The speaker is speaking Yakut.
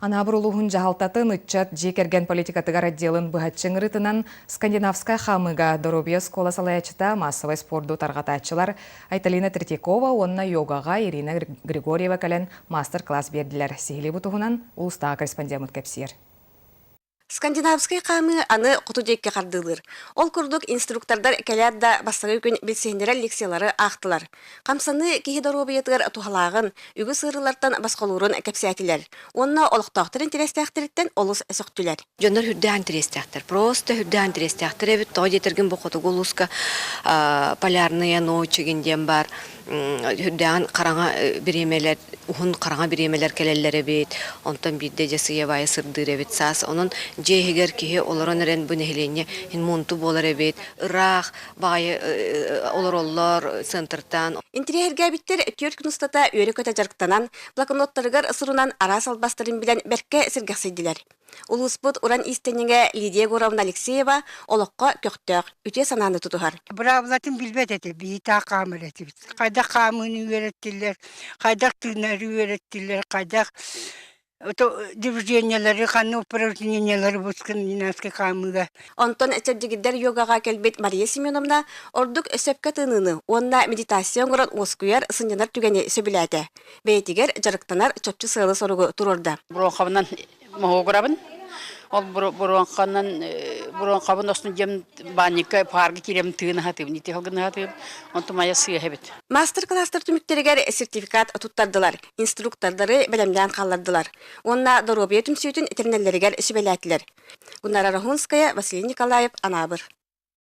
Анаабыр улууһун дьаһалтатын ыччат дьиэ кэргэн политикатыгар отделын быһаччы ыҥырыытынан скандинавскай хаамыыга доруобуйа оскуола салайааччыта маассабай спорду тарҕатааччылар Айталина Третьякова уонна йогаҕа Ирина Григорьева кэлэн маастар-класс биэрдилэр. Сиһилии бу туһунан улуустааҕы корреспондеммыт кэпсиир. Скандинавскай хаамыы аны хоту диэки хардыылыыр. Ол курдук инструктордар кэлээт да бастакы күн билсиһиннэрэр лекциялары аахтылар. Хамсаныы киһи доруобуйатыгар туһалааҕын, үгүс ыарыылартан босхолуурун кэпсээтилэр. Уонна олохтоохтор интэриэстээхтэриттэн олус сөхтүлэр. Дьоннор үрдээх интэриэстээхтэр. Просто үрдээх интэриэстээхтэр эбит. Тоҕо диэтэргин бу хотугу улууска полярные ночи диэн баар үрдээҕин хараҥа бириэмэлэр уһун хараҥа бириэмэлэр кэлэллэр эбит онтон биирдэ дьэ сыйабайа сырдыыр эбит саас онон дьиэ иһигэр киһи олорон эрэн бу нэһилиэнньэ муунту буолар эбит ыраах баҕайы олороллор центртан Интириэһиргээбиттэр түөрт күн устата үөрэ-көтө дьарыктанан, блокноттарыгар сурунан араас албастарын билэн бэркэ сэргэхсийдилэр. Улууспут уран иистэнньэҥэ Лидия Егоровна Алексеева олоххо көхтөөх, үтүө санааны тутуһар. Быраабылатын билбэт этэ, биһи хаамар этибит. Хайдах хаамыыны үөрэттилэр, хайдах тыынары үөрэттилэр, хайдах движениелары, ханна упражнениелары бу скандинавскай хаамыыга. Онтон чэбдигирдэр йогаҕа кэлбит Мария Семеновна ордук сөпкө тыыныыны уонна медитация оҥорон уоскуйар, сынньанар түгэни сөбүлээтэ. Бэйэтигэр дьарыктанар чопчу сыалы-соругу туруорда. Бронхабынан моһуогурабын. Ол буруоҥханан буруоҥхабын остун дьэм баанньыкка паарга киирэм тыын аһатыыбын ити халгын аһатыым онтум айа сыыһа эбит. Маастар-кылаастар түмүктэригэр сертификат туттардылар, инструктордары бэлэмнээн хааллардылар уонна доруобуйа түмсүүтүн тэринэллэригэр сүбэлээтилэр. Гуннара Рахунская, Василий Николаев, Анаабыр.